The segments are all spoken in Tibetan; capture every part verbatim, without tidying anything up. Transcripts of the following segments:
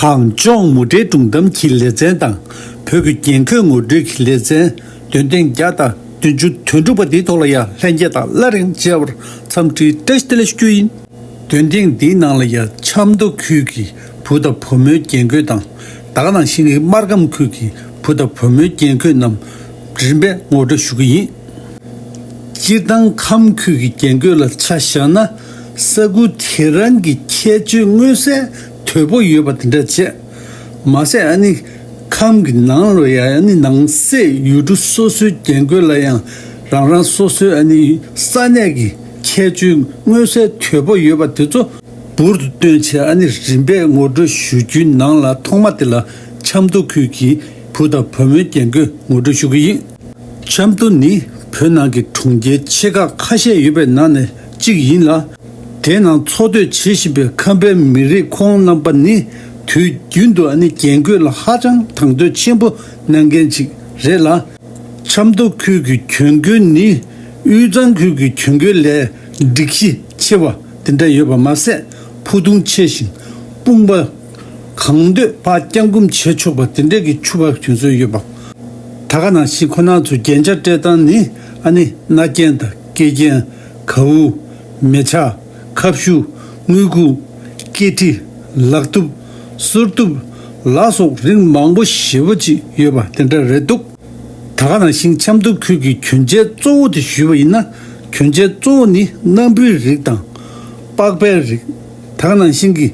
གངས་ལྗོངས་མུ་འབྲེལ་སྒྲུང་གཏམ་གྱི་ལེ་ཚན་དང་བོད་ཀྱི་རྒྱན་གོས་ངོ་སྤྲོད་ཀྱི་ལེ་ཚན། འདོན་ཐེངས་བརྒྱ་དང་བདུན་ཅུ་དོན་དྲུག་པ་འདིའི་ཐོག་ལ་ཡང་ལྷན་རྒྱས་དང་སླར་ཡང་མཇལ་བར་འཚམས་འདྲིའི་བཀྲ་ཤིས་བདེ་ལེགས་ཞུ་རྒྱུ་ཡིན། འདོན་ཐེངས་འདིའི་ནང་ལ་ཡང་ཆབ་མདོ་ཁུལ་གྱི་བུ་དང་བུ་མོའི་རྒྱན་གོས་དང་། ད་ག་ནང་བཞིན་གྱི་སྨར་ཁམས་ཁུལ་གྱི་བུ་དང་བུ་མོའི་རྒྱན་གོས་རྣམས་རིམ་པས་ངོ་སྤྲོད་ཞུ་གི་ཡིན། སྤྱིར་བཏང་ཁམས་ཁུལ་གྱི་རྒྱན་གོས་ལ་ཆ་བཞག་ན། ས་ཁུལ་དེ་རང་གི་ཁྱད་ཆོས་མངོན་གསལ་དོད་པོ་ཡོད་པ་དེ་འདྲ་བྱས། མ་ཟད་ཨ་ནི་ཁམས་ཀྱི་ནང་ལ་ཡང་ཨ་ནི་ནང་གསེས་ཡུལ་གྲུ་སོ་སོའི་རྒྱན་གོས་ལ་ཡང་རང་རང་སོ་སོའི་ཨ་ནི་ས་གནས་ཀྱི་ཁྱད་ཆོས་མངོན་གསལ་དོད་པོ་ཡོད་པ་དེ་ཚོ་འབུར་དུ་བཏོན་བྱས་ཨ་ནི་རིམ་པས་ངོ་སྤྲོད་ཞུ་རྒྱུའི་ནང་ལ་ཐོག་མ་དེ་ལ་ཆབ་མདོ་ཁུལ་གྱི་བུ་དང་བུ་མོའི་རྒྱན་གོས་ངོ་སྤྲོད་ཞུ་གི་ཡིན། ཆབ་མདོ་ནི་བོད་ནང་གི་གྲོང་ཁྱེར་ཆེ་ཁག་ཁ་ཤས་ཡོད་པའི་ནང་ནས་གཅིག་ཡིན་ལ། དེའི་ནང་འཚོ་སྡོད་བྱེད་བཞིན་པའི་ཁམས་པའི་མི་རིགས་ཁོང་རྣམ་པ་ནི་དུས་རྒྱུན་དུ་ཨ་ནི་རྒྱན་གོས་ལ་ཧ་ཅང་དང་དོད་ཆེན་པོ་གནང་མཁན་ཅིག་རེད་ལ། ཆབ་མདོ་ཁུལ་གྱི་གྱོན་གོས་ནི་དབུས་གཙང་ཁུལ་གྱི་གྱོན་གོས་ལས་སྒྲིག་གཞི་ཆེ་བ་དེ་འདྲ་ཡོད་པ་མ་ཟད། ཕུ་ཐུང་ཆེ་ཞིང་དཔུང་པ་གང་འདོད་ཕར་བརྐྱང་བསྐུམ་བྱེད་ཆོག་པ་དེ་འདྲ་གི་ཕྱུ་པ་གྱོན་སྲོལ་ཡོད་པ། ད་ག་ནང་བཞིན་ཁོ་རང་ཚོའི་རྒྱན་ཆ་སྤྲས་སྟངས་ནི་ཨ་ནི་སྣ་རྒྱན་དང་སྐེ་རྒྱན། གའུ། མེ་ཆ། ཁབ་ཤུབས། དངུལ་ཁུག་སྐེ་དཀྲིས། ལག་ཐུབ། གསོར་ཐུབ། ལ་སོགས་རིགས་མང་པོ་ཞེ་པོ་ཅིག་ཡོད་པ་དེ་འདྲ་རེད་འདུག། ད་ག་ནང་བཞིན་ཆབ་མདོ་ཁུལ་གྱི་གྱོན་ཆས་གཙོ་བོ་དེ་ཞུས་པ་ཡིན་ན། གྱོན་ཆས་གཙོ་བོ་ནི་སྣམ་བུའི་རིགས་དང་། པགས་པའི་རིགས། ད་ག་ནང་བཞིན་གྱི་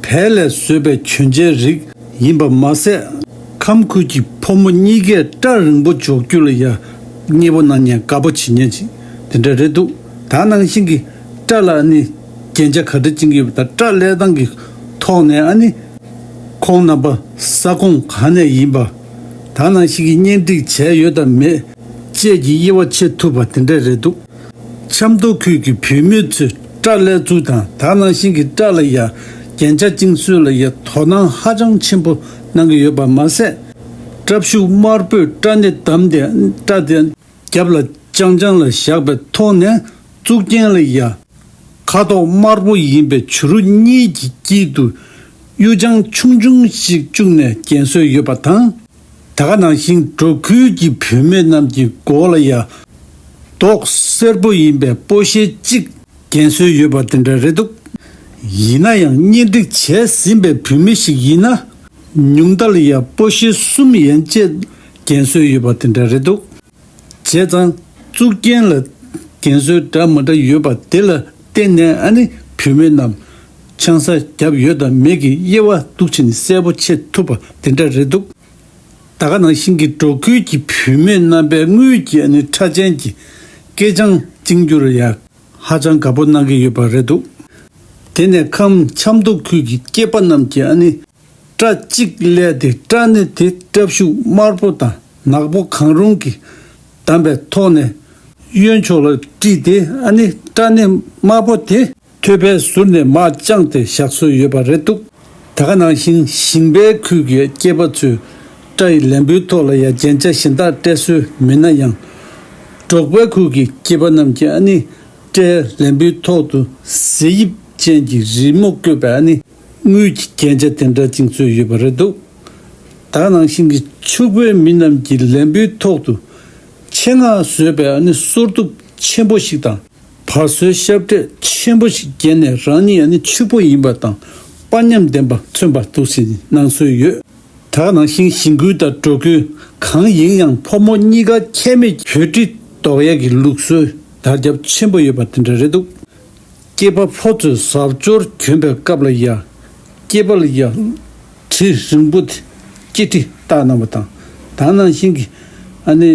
བལ་ལས་བཟོས་པའི་གྱོན་ཆས་རིགས་ཡིན་པ་མ་ཟད། ཁམས་ཁུལ་གྱི་ཕོ་མོ་གཉིས་ཀས་སྐྲ་རིང་པོ་འཇོག་རྒྱུ་ལ་ཡང་མཉེས་པོ་གནང་མཁན་དགའ་པོ་བྱེད་མཁན་ཅིག་དེ་འདྲ་རེད་འདུག། ད་ག་ནང་བཞིན་གྱི་སྐྲ་ལ་ནི་རྒྱན་ཆ་ག་འདྲ་བཅིངས་ཡོད་པ་དང་སྐྲ་ལས་སྟངས་ཀྱི་ཐོག་ནས་ཨ་ནི། ཁོང་རྣམ་པ་ས་ཁོངས་གང་ནས་ཡིན་པ། ད་ནང་བཞིན་གྱི་གཉེན་སྒྲིག་བྱས་ཡོད་དམ་མེད་བཅས་ཀྱི་དབྱེ་བ་ཕྱེ་ཐུབ་པ་དེ་འདྲ་རེད་འདུག། ཆབ་མདོ་ཁུལ་གྱི་བུད་མེད་ཚོས་སྐྲ་ལས་ཚུལ་དང་ད་ནང་བཞིན་གྱི་སྐྲ་ལ་ཡ་རྒྱན་ཆ་བཅིངས་སྲོལ་ལ་ཡ་དོ་སྣང་ཧ་ཅང་ཆེན་པོ་གནང་གི་ཡོད་པ་མ་ཟད། སྐྲ་ཤུགས་དམར་པོས་སྐྲ་སྣེ་བསྡམས་ཏེ་སྐྲ་དེ་རྒྱབ་ལ་རྐྱང་རྐྱང་ལ་བཞག་པའི་ཐོག་ནས་གཙུག་རྒྱན་ལ་ཡ། ཁ་དོག་དམར་པོ་ཡིན་པའི་བྱུ་རུ་གཉིས་ཀྱི་དཀྱིལ་དུ་གཡུ་བྱང་ཆུང་ཆུང་ཞིག་བཅུག་ནས་བརྒྱན་སྲོལ་ཡོད་པ་དང་། ད་ག་ནང་བཞིན་འབྲོག་ཁུལ་གྱི་བུད་མེད་རྣམས་ཀྱི་མགོ་ལ་ཡ་མདོག་སེར་པོ་ཡིན་པའི་སྤོ་ཤེལ་གཅིག་བརྒྱན་སྲོལ་ཡོད་པ་དེ་འདྲ་རེད་འདུག། ཡིན་ན་ཡང་གཉེན་སྒྲིག་བྱས་ཟིན་པའི་བུད་མེད་ཞིག་ཡིན་ན་ཉུང་མཐའ་ལ་ཡ་སྤོ་ཤེལ་གསུམ་ཡན་ཆད་བརྒྱན་སྲོལ་ཡོད་པ་དེ་འདྲ་རེད་འདུག། བྱས་ཙང་གཙུག་རྒྱན་ལ་རྒྱན་སྲོལ་འདྲ་མི་འདྲ་ཡོད་པ་དེ་ལ་བརྟེན་ནས་ཨ་ནི་བུད་མེད་རྣམས་ཆང་ས་བརྒྱབ་ཡོད་དམ་མེད་ཀྱི་དབྱེ་བ་འདུག་བྱས་ནས་གསལ་པོ་ཕྱེ་ཐུབ་པ་དེ་འདྲ་རེད་འདུག། ད་ག་ནང་བཞིན་གྱི་འབྲོག་ཁུལ་གྱི་བུད་མེད་རྣམ་པས་དངུལ་གྱི་ཨ་ནི་ཕྲ་ཅན་གྱི་སྐེ་བྱང་བཅིངས་རྒྱུ་ལ་ཡང་ཧ་ཅང་དགའ་པོ་གནང་གི་ཡོད་པ་རེད་འདུག། དེ་ནས་ཁམས་ཆབ་མདོ་ཁུལ་གྱི་སྐྱེས་པ་རྣམས་ཀྱིས་ཨ་ནི། སྐྲ་གཅིག་ལས་ཏེ་སྐྲ་སྣེ་དེ་སྐྲ་ཤུགས་དམར་པོ་དང་ནག་པོ་གང་རུང་གིས་བསྡམས་པའི་ཐོག་ནས་གཡོན་ཕྱོགས་ལ་དཀྲིས་ཏེ་ཨ་ནི་སྐྲ་སྣེ་དམར་པོ་དེ་ཐོད་པའི་ཟུར་ནས་མར་དཔྱངས་ཏེ་བཞག་སྲོལ་ཡོད་པ་རེད་འདུག། ད་ག་ནང་བཞིན་ཞིང་པའི་ཁུལ་གྱི་སྐྱེས་པ་ཚོས་སྐྲ་ཡི་ལན་བུའི་ཐོག་ལ་ཡང་རྒྱན་ཆ་གཞན་དག་སྤྲས་སྲོལ་མེད་ན་ཡང་། འབྲོག་པའི་ཁུལ་གྱི་སྐྱེས་པ་རྣམས་ཀྱིས་ཨ་ནི་སྐྲའི་ལན་བུའི་ཐོག་ཏུ་གཟེ་དབྱིབས་ཅན་གྱི་རི་མོ་བཀོད་པའི་ཨ་ནི། དངུལ་གྱི་རྒྱན་ཆ་དེ་འདྲ་བཅིངས་སྲོལ་ཡོད་པ་རེད་འདུག། ད་ག་ནང་བཞིན་གྱི་ཕྱུག་པོའི་མི་རྣམས་ཀྱིས་ལན་བུའི་ཐོག་ཏུ་ཆེད་མངགས་བཟོས་པའི་ཨ་ནི་སོར་གདུབ་ཆེན་པོ་ཞིག་དང་། བར་སྲོལ་ཞབས་གྲས་ཆེན་པོ་ཞིག་བརྒྱན་ནས་རང་ཉིད་ཨ་ནི་ཕྱུག་པོ་ཡིན་པ་དང་དཔའ་ཉམས་ལྡན་པ་མཚོན་པ་འདུག་ཟེར་གནང་སྲོལ་ཡོད། ད་ག་ནང་བཞིན་ཞིང་ཁུལ་དང་འབྲོག་ཁུལ་གང་ཡིན་ཡང་ཕོ་མོ་གཉིས་ཀ་ཁྱད་མེད་ཀྱི་བོད་གྲི་འདོགས་ཡས་ཀྱི་ལུགས་སྲོལ་དར་ཁྱབ་ཆེན་པོ་ཡོད་པ་དེ་འདྲ་རེད་འདུག། སྐྱེས་པ་ཕོ་ཚོས་གཟབ་མཆོར་གྱོན་པའི་སྐབས་ལ་ཡ། སྐེད་པ་ལ་ཡ། གྲི་རིང་པོ་དེ་སྐེ་གྲི་བཏགས་གནང་བ་དང་། ད་ནང་བཞིན་གྱི་ཨ་ནི།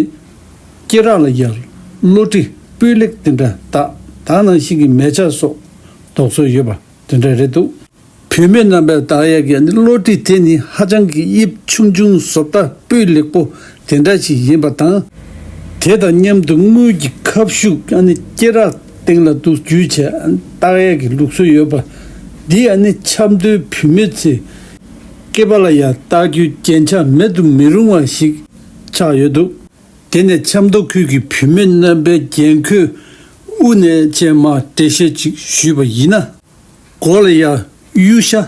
སྐེ་རགས་ལ་ཡ། གློ་གྲི་སྤུས་ལེགས་དེ་འདྲ་བཏགས། ད་ནང་བཞིན་གྱི་མལ་ཆ་སོགས་འདོགས་སྲོལ་ཡོད་པ་དེ་འདྲ་རེད་འདུག། བུད་མེད་རྣམ་པས་བཏགས་ཡས་ཀྱི་ཨ་ནི་གློ་གྲི་དེ་ནི་ཧ་ཅང་གི་དབྱིབས་ཆུང་ཆུང་བཟོ་ལྟ་སྤུས་ལེགས་པོ་དེ་འདྲ་ཞིག་ཡིན་པ་དང་། དེ་དང་མཉམ་དུ་དངུལ་གྱི་ཁབ་ཤུབས་ཨ་ནི་སྐེ་རགས་སྟེང་ལ་འདུག་བརྒྱུས་བྱས་བཏགས་ཡས་ཀྱི་ལུགས་སྲོལ་ཡོད་པ། འདི་ཨ་ནི་ཆབ་མདོའི་བུད་མེད་ཚོས་སྐེད་པ་ལ་ཡང་བཏགས་རྒྱུའི་རྒྱན་ཆ་མེད་དུ་མི་རུང་བ་ཞིག་ཆགས་ཡོད་འདུག། དེ་ནས་ཆབ་མདོ་ཁུལ་གྱི་བུད་མེད་རྣམ་པའི་རྒྱན་གོས་དབུ་ནས་བཅས་མར་འགྲེལ་བཤད་ཅིག་ཞུས་པ་ཡིན་ན། མགོ་ལ་ཡ་གཡུ་ཤ།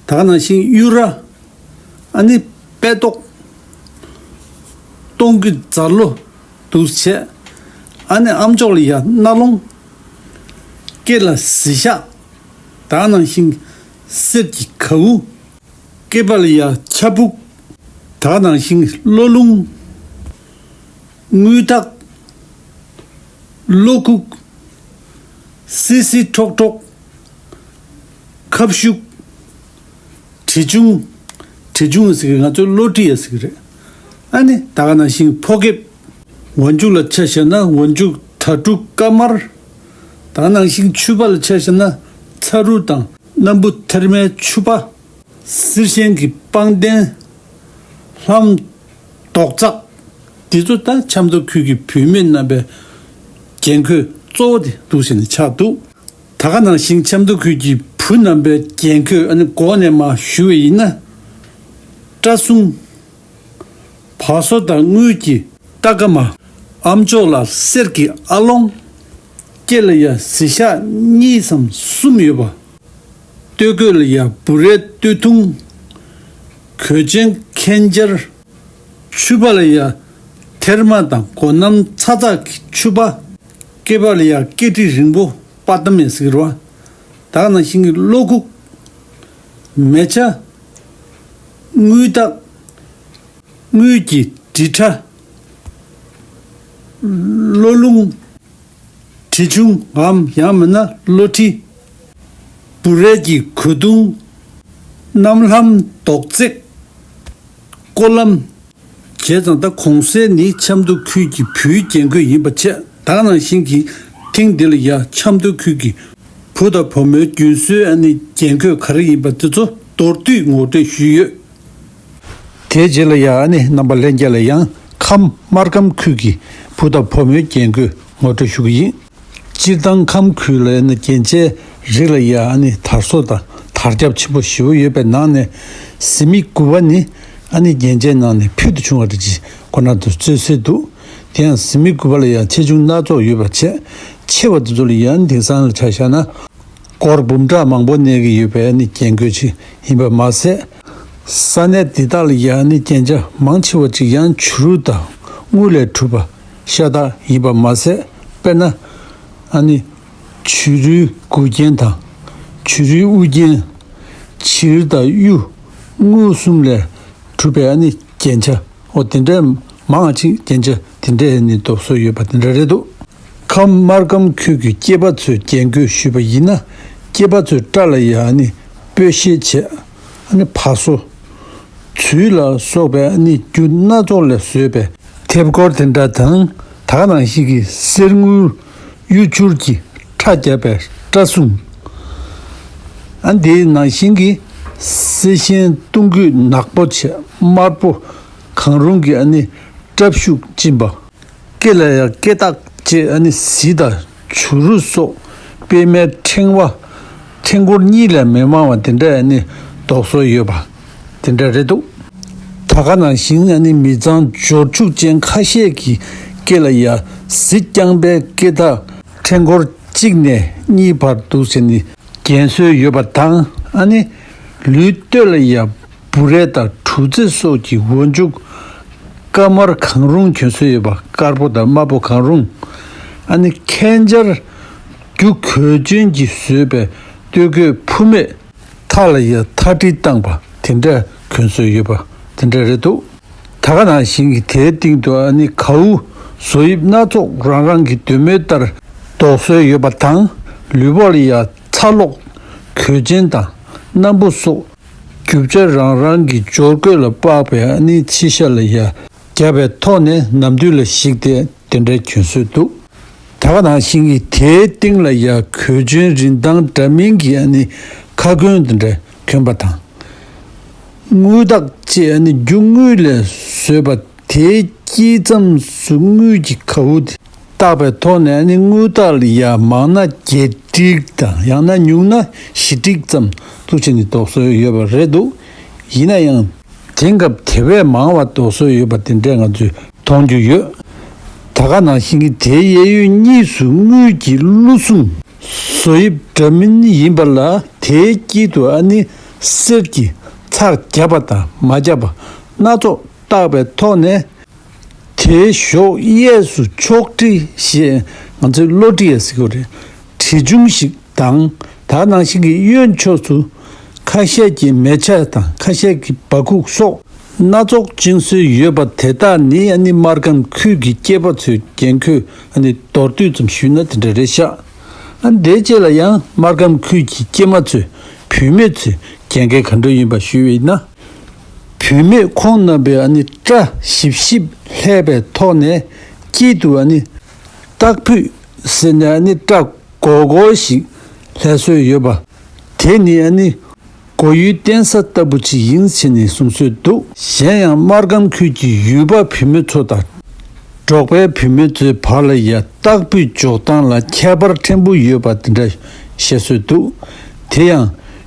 ད་ག་ནང་བཞིན་གཡུ་རལ། ཨ་ནི་དཔལ་ཏོག་སྟོང་གི་ཛར་ལོ་འདུག་བྱས། ཨ་ནི་ཨ་མཆོག་ལ་ཡ་རྣ་ལོང་། སྐེ་ལ་གཟི་ཞགས། ད་ག་ནང་བཞིན་གསེར་གྱི་གའུ། སྐེད་པ་ལ་ཡ་ཆ་ཕུག། ད་ག་ནང་བཞིན་གློ་ལུང་། དངུལ་ཐག། གློ་ཁུག། སི་སི་ཁྲོག་ཁྲོག། ཁབ་ཤུག། གྲི་ཆུང་། གྲི་ཆུང་ཟེར་གི་ང་ཚོའི་གློ་གྲི་ཡ་ཟེར་གི་རེད། ཨ་ནི་ད་ག་ནང་བཞིན་ཕོ་སྐེབས། ཝ་འཇུག་ལ་ཆ་བཞག་ན་ཝ་འཇུག་དྭ་ཕྲུག་དཀར་དམར། ད་ག་ནང་བཞིན་ཕྱུ་པ་ལ་ཆ་བཞག་ན་ཚ་རུ་དང་སྣམ་བུ་ཐེར་མའི་ཕྱུ་པ། གསེར་ཤན་གྱི་པང་གདན། ལྷམ་རྡོག་ཙག། འདི་ཚོ་ད་ཆབ་མདོ་ཁུལ་གྱི་བུད་མེད་རྣམ་པའི་རྒྱན་གོས་གཙོ་བོ་དེ་འདུག་ཟེར་ནས་ཆགས་འདུག་ད་ག་ནང་བཞིན་ཆབ་མདོ་ཁུལ་གྱི་བུ་རྣམ་པའི་རྒྱན་གོས་ཨ་ནི་གོང་ནས་མར་ཞུ་བ་ཡིན་ན། སྐྲ་སྲུང་། བ་སོ་དང་དངུལ་གྱི་རྟ་སྒ་མ། ཨ་མཆོག་ལ་གསེར་གྱི་ཨ་ལོང་། སྐེ་ལ་ཡ་གཟི་ཞགས་གཉིས་སམ་གསུམ་ཡོད་པ། སྟོད་གོས་ལ་ཡ་བུ་རའི་སྟོད་ཐུང་། གོས་ཆེན་ཁེན་སྦྱར། ཕྱུ་པ་ལ་ཡ་ཐེར་མ་དང་སྒོ་སྣམ་ཚ་ཚ་གི་ཕྱུ་པ། སྐེད་པ་ལ་ཡ་སྐེ་དཀྲིས་རིང་པོ་པ་ཏམ་ཡ་ཟེར་གི་རེད་བ། ད་ག་ནང་བཞིན་གྱི་གློ་ཁུག་མེ་ཆ། དངུལ་ཐག་དངུལ་གྱི་དྲིལ་ཕྲ། གློ་ལུང་། གྲི་ཆུང་ངམ་ཡང་མིན་ན་གློ་གྲི། བུ་རས་ཀྱི་གོས་ཐུང་། གནམ་ལྷམ་རྡོག་རྩེག་ཀོ་ལམ། བྱས་ཙང་ད་གོང་གསལ་ནི་ཆབ་མདོ་ཁུལ་གྱི་བུའི་རྒྱན་གོས་ཡིན་པ་བྱས། ད་ག་ནང་བཞིན་གྱི་ཐེངས་འདི་ལ་ཡ་ཆབ་མདོ་ཁུལ་གྱི་བུ་དང་བུ་མོའི་རྒྱུན་སྲོལ་ཨ་ནི་རྒྱན་གོས་ག་རེ་ཡིན་པ་དེ་ཚོ་མདོར་བསྡུས་ངོ་སྤྲོད་ཞུས་ཡོད། དེའི་རྗེས་ལ་ཡང་ཨ་ནི་རྣམ་པ་ལྷན་རྒྱས་ལ་ཡང་ཁམས་སྨར་ཁམས་ཁུལ་གྱི་བུ་དང་བུ་མོའི་རྒྱན་གོས་ངོ་སྤྲོད་ཞུ་གི་ཡིན། སྤྱིར་བཏང་ཁམས་ཁུལ་ལ་ཨ་ནི་རྒྱན་ཆའི་རིགས་ལ་ཡང་ཨ་ནི་དར་སྲོལ་དང་དར་ཁྱབ་ཆེན་པོ་ཞེ་པོ་ཡོད་པའི་ནང་ནས་གཟི་མིག་དགུ་པ་ནི་ཨ་ནི་རྒྱན་ཆའི་ནང་ནས་ཕུལ་དུ་བྱུང་བ་རེད་ཅེས་ཁོ་ན་དུ་རྩོད་སྲོལ་འདུག་དེ་ཡང་གཟི་མིག་དགུ་པ་ལ་ཡང་ཆེ་ཆུང་སྣ་ཚོགས་ཡོད་པ་བྱས། ཆེ་བ་དེ་ཚོ་ལ་ཡང་དེང་སང་ལ་ཆ་བཞག་ན། སྒོར་འབུམ་ཕྲག་མང་པོ་གནས་ཀྱི་ཡོད་པའི་ཨ་ནི་རྒྱན་གོས་ཅིག་ཡིན་པ་མ་ཟད། ས་གནས་འདི་དག་ལ་ཡང་ཨ་ནི་རྒྱན་ཆ་མང་ཆེ་བ་ཅིག་ཡང་བྱུ་རུ་དང་དངུལ་ལས་གྲུབ་པ་ཤ་སྟག་ཡིན་པ་མ་ཟད། དཔེར་ན། ཨ་ནི། བྱུ་རུའི་མགུལ་རྒྱན་དང་། བྱུ་རུའི་དབུ་རྒྱན། བྱིར་དང་གཡུ། དངུལ་གསུམ་ལས་གྲུབ་པའི་ཨ་ནི་རྒྱན་ཆ། འོ་དེ་འདྲའི་མང་ང་ཅིག་རྒྱན་ཆ་དེ་འདྲའི་ནི་འདོགས་སྲོལ་ཡོད་པ་དེ་འདྲ་རེད་འདུག་ཁམས་སྨར་ཁམས་ཁུལ་གྱི་སྐྱེས་པ་ཚོས་རྒྱན་གོས་ཞུས་པ་ཡིན་ན། སྐྱེས་པ་ཚོའི་སྐྲ་ལ་ཡང་ནི་སྤོས་ཤེལ་བྱས། ཨ་ནི་བ་སོ། ཚུལ་ལ་སོགས་པའི་ཨ་ནི་རྒྱུ་སྣ་ཚོགས་ལས་བཟོས་པའི་མཐེབ་སྐོར་དེ་འདྲ་དང་། ད་ག་ནང་བཞིན་གྱི་གསེར་དངུལ་གཡུ་བྱུར་གྱི་ཁྲ་བརྒྱབ་པའི་སྐྲ་སྲུང་། ཨ་འདི་ནང་བཞིན་གྱི་གསེར་ཤན་གཏུམ་སྐུད་ནག་པོ་བྱས། དམར་པོ་གང་རུང་གི་ཨ་ནི་སྐྲ་ཕྱུགས་སྦྱིན་པ། སྐེ་ལ་ཡང་སྐེ་ཐག་བཅད། ཨ་ནི་གཟི་དང་བྱུ་རུ་སོགས་པད་མའི་ཕྲེང་བ། ཕྲེང་སྐོར་གཉིས་ལས་མི་མང་བ་དེ་འདྲ་ཨ་ནི་འདོགས་སྲོལ་ཡོད་པ་དེ་འདྲ་རེད་འདུག་ད་ག་ནང་བཞིན་ཨ་ནི་མི་ཚང་འབྱོར་ཕྱུག་ཅན་ཁ་ཤས་ཀྱི་སྐེ་ལ་ཡང་གཟི་རྐྱང་པའི་སྐེ་ཐག་ཕྲེང་སྐོར་གཅིག་ནས་གཉིས་བར་འདུག་ཟེར་ནས་རྒྱན་སྲོལ་ཡོད་པ་དང་། ཨ་ནི་ལུས་སྟོད་ལ་ཡང་བུ་རས་དང་གྲུ་རྩེ་སོགས་ཀྱི་འོ་མཇུག་དཀར་དམར་གང་རུང་གྱོན་སྲོལ་ཡོད་པ། དཀར་པོ་དང་དམར་པོ་གང་རུང་། ཨ་ནི་ཁེན་སྦྱར་རྒྱུ་གོས་ཆེན་གྱིས་བཟོས་པའི་སྟོད་གོས་ཕུབ་མེད། མཐའ་ལ་ཡང་མཐའ་དྲིལ་བཏང་པ་དེ་འདྲ་གྱོན་སྲོལ་ཡོད་པ་དེ་འདྲ་རེད་འདུག་ད་ག་ནང་བཞིན་གྱི་དེའི་སྟེང་དུ་ཨ་ནི་གའུ་བཟོ་དབྱིབས་སྣ་ཚོགས་རང་རང་གི་འདོད་མོས་ལྟར་འདོགས་སྲོལ་ཡོད་པ་དང་། ལུས་པོ་ལ་ཡང་ཚ་གློག་གོས་ཆེན་དང་སྣམ་བུ་སོགས་རྒྱུ་ཆ་རང་རང་གི་སྦྱོར་གོས་ལ་དཔག་པའི་ཨ་ནི་ཕྱི་ཤ་ལ་ཡང་བརྒྱབ་པའི་ཐོག་ནས་ནམ་དུས་ལ་གཞིགས་ཏེ་དེ་འདྲའི་གྱོན་སྲོལ་འདུག་ད་ག་ནང་བཞིན་གྱི་དེའི་སྟེང་ལ་ཡང་གོས་ཆེན་རིན་ཐང་འདྲ་མིན་གྱི་ཨ་ནི་ཁ་གོན་དེ་འདྲ་གྱོན་པ་དང་། དངུལ་ཐག་ཅེས་ཨ་ནི་རྒྱུ་དངུལ་ལས་བཟོས་པ་དེའི་དཀྱིལ་མཚམས་སུ་དངུལ་གྱི་གའུ་དེ་བཏགས་པའི་ཐོག་ནས་ཨ་ནི་དངུལ་ཐག་ལ་ཡང་མང་ན་བརྒྱད་ཀྲིག་དང་ཡང་ན་ཉུང་ན་བཞི་ཀྲིག་ཙམ་འདུག་བྱས་ནས་འདོགས་སྲོལ་ཡོད་པ་རེད་འདུག་ཡིན་ན་ཡང་། དེང་སྐབས་དེ་བས་མང་བ་འདོགས་སྲོལ་ཡོད་པ་དེ་འདྲས་ང་ཚོས་མཐོང་རྒྱུ་ཡོད། ད་ག་ནང་བཞིན་གྱི་དེའི་གཡས་གཡོན་གཉིས་སུ་དངུལ་གྱི་ཀླུ་གསུམ་བཟོ་དབྱིབས་འདྲ་མིན་ཡིན་པ་ལ། དེའི་དཀྱིལ་དུ་ཨ་ནི་ གསེར་གྱི་ཚར་བརྒྱབ་པ་དང་མ་བརྒྱབ་པ་སྣ་ཚོགས་བཏགས་པའི་ཐོག་ནས། དེའི་གཞོགས་གཡས་སུ་ཕྱོགས་བྲིས་ཞེས་ང་ཚོས་བློ་བྲིས་ཡ་ཟེར་གྱི་རེད། བྲིས་ཆུང་ཞིག་དང་། ད་ནང་བཞིན་གྱི་གཡོན་ཕྱོགས་སུ་ཁ་ཤས་ཀྱི་མེ་ལྕེ་དང་ཁ་ཤས་ཀྱི་སྦ་ཁུག་སོགས་སྣ་ཚོགས་བཅིངས་སྲོལ་ཡོད་པ་དེ་དག་ནི་ཨ་ནི་སྨར་ཁམས་ཁུལ་གྱི་སྐྱེས་པ་ཚོའི་རྒྱན་གོས་ཨ་ནི་མདོར་བསྡུས་ཙམ་ཞུས་ན་དེ་འདྲ་རེད་ཤག་ཨ་ནི་དེའི་རྗེས་ལ་ཡང་སྨར་ཁམས་ཁུལ་གྱི་སྐྱེས་མ་ཚོས་བུད་མེད་ཚོའི་རྒྱན་གོས་ག་འདྲ་ཡིན་པ་ཞུས་པ་ཡིན་ན། བུད་མེད་ཁོང་རྣམ་པས་ཨ་ནི་སྐྲ་ཞིབ་ཞིབ་ལྷས་པའི་ཐོག་ནས་དཀྱིལ་དུ་ཨ་ནི་སྟག་ཕུད་ཟེར་ནས་ཨ་ནི་སྐྲ་སྒོར་སྒོར་ཞིག་ལྷས་སྲོལ་ཡོད་པ། དེ་ནི་ཨ་ནི་མགོ་ཡུའི་བརྟེན་ས་ལྟ་བུ་ཅིག་ཡིན་ཟེར་ནས་གསུང་སྲོལ་འདུག་གཞན་ཡང་སྨར་ཁམས་ཁུལ་གྱི་ཡུལ་པ་བུད་མེད་ཚོ་དང་། འབྲོག་པའི་བུད་མེད་ཚོའི་བར་ལ་ཡང་སྟག་ཕུད་འཇོག་སྟངས་ལ་ཁྱད་པར་ཕྲན་བུ་ཡོད་པ་དེ་འདྲ་བཤད་སྲོལ་འདུག་དེ་ཡང་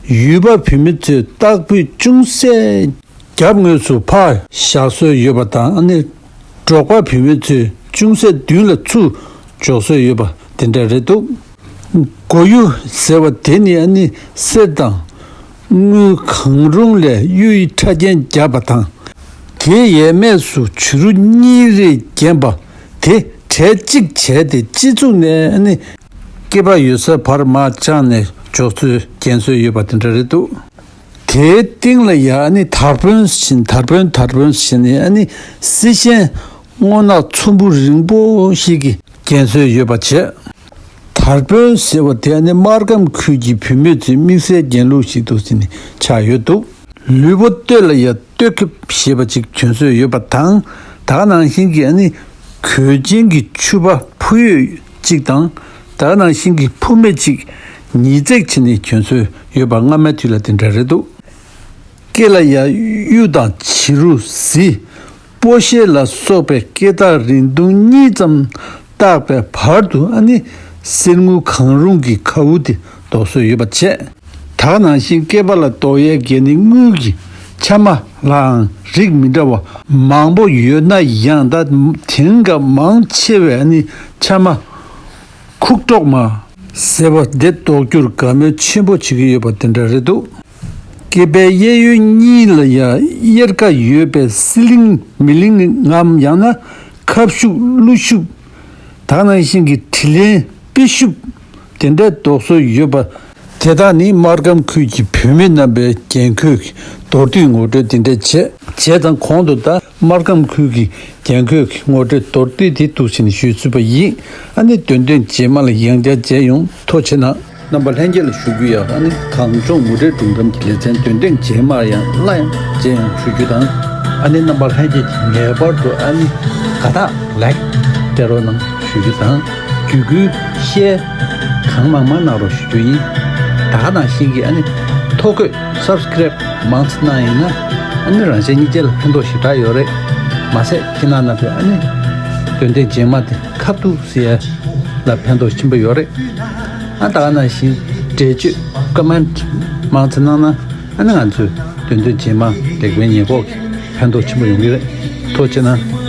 ཡུལ་པ་བུད་མེད་ཚོས་སྟག་ཕུད་ཅུང་ཟད་རྒྱབ་ངོས་སུ་ཕར་བཞག་སྲོལ་ཡོད་པ་དང་། ཨ་ནི་འབྲོག་པ་བུད་མེད་ཚོས་ཅུང་ཟད་མདུན་ལ་ཚུར་འཇོག་སྲོལ་ཡོད་པ་དེ་འདྲ་རེད་འདུག་མགོ་ཡུ་ཟེར་བ་དེ་ནི་ཨ་ནི་གསེར་དང་དངུལ་གང་རུང་ལས་གཡུ་ཡི་ཕྲ་རྒྱན་བརྒྱབ་པ་དང་། དེའི་ཡས་མས་སུ་བྱུ་རུ་གཉིས་རེ་བརྒྱན་པ་དེ་གྲལ་གཅིག་བྱས་ཏེ་སྤྱི་གཙུག་ནས་ཨ་ནི་སྐེད་པ་ཡོད་སར་བར་མར་བརྐྱངས་ནས་འཇོག་སྲོལ་རྒྱན་སྲོལ་ཡོད་པ་དེ་འདྲ་རེད་འདུག་དེའི་སྟེང་ལ་ཡང་ཨ་ནི་དར་དཔོན་བཞིན་དར་དཔོན་དར་དཔོན་བཞིན་ནི་ཨ་ནི་གསེར་ཞེན་སྔོ་ནག་ཚོམ་བུ་རིང་པོ་ཞིག་གི་རྒྱན་སྲོལ་ཡོད་པ་བྱས། དར་དཔོན་ཟེར་བ་དེ་ནི་སྨར་ཁམས་ཁུལ་གྱི་བུད་མེད་ཚོའི་དམིགས་བསལ་རྒྱན་ལུགས་ཤིག་ཏུ་ཟིན་ནས་ཆགས་ཡོད་འདུག་ལུས་པོ་སྟོད་ལ་ཡང་སྟོད་ཁེབས་ཞེས་པ་ཅིག་གྱོན་སྲོལ་ཡོད་པ་དང་། ད་ག་ནང་བཞིན་གྱི་ཨ་ནི་གོས་ཆེན་གྱི་ཕྱུ་པ་ཕུ་ཡོད་ཅིག་དང་། ད་ག་ནང་བཞིན་གྱི་ཕུ་མེད་ཅིག་ཉིས་བརྩེགས་བྱས་ནས་གྱོན་སྲོལ་ཡོད་པ་སྔ་མའི་དུས་ལ་དེ་འདྲ་རེད་འདུག་སྐེ་ལ་ཡང་གཡུ་དང་བྱུ་རུ་གཟི། སྤོ་ཤེལ་ལ་སོགས་པའི་སྐེ་ཐག་རིང་ཐུང་གཉིས་ཙམ་བཏགས་པའི་བར་དུ་ཨ་ནི་གསེར་དངུལ་གང་རུང་གི་ཁའུ་དེ་འདོགས་སྲོལ་ཡོད་པ་བྱས། ད་ག་ནང་བཞིན་སྐེད་པ་ལ་འདོགས་ཡས་དེ་ནི་དངུལ་གྱི་ཆ་མ་ལའང་རིགས་མི་འདྲ་བ་མང་པོ་ཡོད་ན་ཡང་། ད་དེང་སྐབས་མང་ཆེ་བས་ཨ་ནི་ཆ་མ་ཁུག་ཀྲོག་མ་ཟེར་བ་དེ་འདོགས་རྒྱུར་དགའ་མོས་ཆེན་པོ་བྱེད་ཀྱི་ཡོད་པ་དེ་འདྲ་རེད་འདུག་སྐེད་པའི་གཡས་གཡོན་གཉིས་ལ་ཡང་གཡེར་ཁ་ཡོད་པའི་གསེར་གླིང་མི་གླིང་ངམ་ཡང་ན་ཁབ་ཤུབས་ཀླུ་ཤུབས། ད་ག་ནང་བཞིན་གྱི་དྲིན་ལན་དཔེ་ཤུབས་དེ་འདྲ་འདོགས་སྲོལ་ཡོད་པ། དེ་དག་ནི་སྨར་ཁམས་ཁུལ་གྱི་བུད་མེད་རྣམ་པའི་རྒྱན་གོས་ཀྱི་མདོར་བསྡུས་ངོ་སྤྲོད་དེ་འདྲ་བྱས། བྱས་ཙང་གོང་དུ་ད་སྨར་ཁམས་ཁུལ་གྱི་རྒྱན་གོས་ཀྱི་ངོ་སྤྲོད་མདོར་བསྡུས་དེ་འདུག་བྱས་ནས་ཞུས་ཚུལ་བ་ཡིན། ཨ་ནི་དོན་ཐེངས་རྗེས་མ་ལ་ཡང་བསྐྱར་མཇལ་ཡོང་། ཐུགས་རྗེ་གནང་། རྣམ་པ་ལྷན་རྒྱས་ལ་ཞུ་རྒྱུ་ཡང་། ཨ་ནི་གངས་ལྗོངས་མུ་འབྲེལ་སྒྲུང་གཏམ་གྱི་ལེ་ཚན་དོན་ཐེངས་རྗེས་མར་ཡང་སླར་ཡང་མཇལ་ཡོང་ཞུ་རྒྱུ་དང་། ཨ་ནི་རྣམ་པ་ལྷན་རྒྱས་ཀྱིས་ངེས་པར་དུ་ཨ་ནི་དགའ་རྟགས་ལའིཀ་སྤྲད་རོགས་གནང་ཞུ་རྒྱུ་དང་། བརྒྱུད་སྐུལ་ཤེར་གང་མང་མང་གནང་རོགས་ཞུ་རྒྱུ་ཡིན། ད་ག་ནང་བཞིན་གྱི་ཨ་ནི་ཐོ་འགོད་སབ་སི་ཀེ་རེབ་མང་ཙམ་གནང་ཡིན་ན། ཨ་ནི་རང་གཞན་གཉིས་ཆ་ལ་ཕན་ཐོགས་ཞེ་དྲག་ཡོད་རེད། མ་ཟད་ཁྱེད་རྣམ་པས་ཨ་ནི་དོན་ཐེངས་རྗེས་མ་དེ་ཁ་ཐུག་ཟེར་ཡ་ལ་ཕན་ཐོགས་ཆེན་པོ་ཡོད་རེད། ཨ་ད་ག་ནང་བཞིན་འགྲེལ་བརྗོད་ཀོ་མེན་ཊི་མང་ཙམ་གནང་ན། ཨ་ནི་ང་ཚོས་དོན་ཐེངས་རྗེས་མ་ལེགས་སྤེལ་ཉེས་འགོག་གི་ཕན་ཐོགས་ཆེན་པོ་ཡོང་གི་རེད། ཐུགས་རྗེ་གནང་།